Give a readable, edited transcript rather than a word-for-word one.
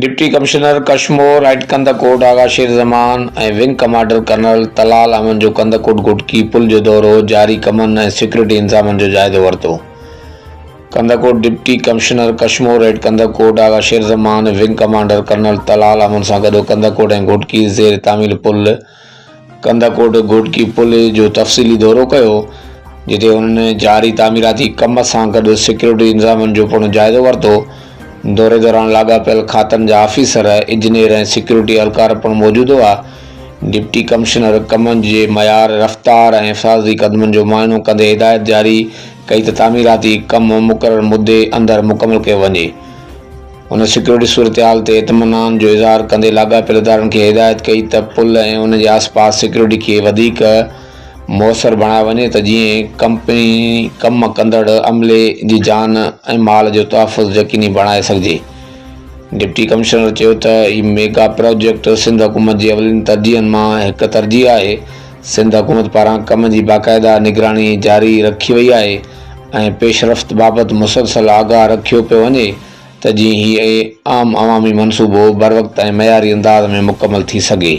Deputy commissioner Kashmore at Kandhkot Agha Sher Zaman ۽ wing commander colonel Talal Ahmed جو ڪنڌڪوٽ گهوٽڪي پل جو دورو، جاري ڪمن ۽ سيڪيورٽي انتظامن جو جائزو ورتو. Kandhkot deputy commissioner Kashmore at Kandhkot Agha Sher Zaman ۽ wing commander colonel Talal Ahmed سان گڏ ڪنڌڪوٽ ۽ گهوٽڪي زير تعمير پل ڪنڌڪوٽ گهوٽڪي پل جو تفصيلي دورو ڪيو، جتي هنن جاري تعميراتي ڪم سان گڏ سيڪيورٽي انتظامن جو پڻ جائزو ورتو. دوري دوران لاڳاپيل کاتن جا آفيسر، انجنيئر ۽ سيڪيورٽي اهلڪار پڻ موجود هئا. ڊپٽي ڪمشنر ڪمن جي معيار، رفتار ۽ حفاظتي قدمن جو معائنو ڪندي هدايت جاري ڪئي ته تعميراتي ڪم مقرر مدي اندر مڪمل ڪيو وڃي. هن سيڪيورٽي صورتحال تي اطمينان جو اظهار ڪندي لاڳاپيل ادارن کي هدايت ڪئي ته پل ۽ ان جي آسپاس سيڪيورٽي کي وڌيڪ موثر بڻايو وڃي ته جيئن ڪمپني ڪم ڪندڙ عملي جي جان ۽ مال جو تحفظ يقيني بڻائي سگهجي. ڊپٽي ڪمشنر چيو ته هي ميگا پراجيڪٽ سنڌ حڪومت جي اولين ترجيحن مان هڪ ترجيح آهي، سنڌ حڪومت پاران ڪم جي باقاعده نگراني جاري رکي وئي آهي ۽ پيش رفت بابت مسلسل آگاهه رکيو پيو وڃي ته جيئن هي عام عوامي منصوبو بروقت ۽ معياري انداز ۾ مڪمل ٿي سگهي.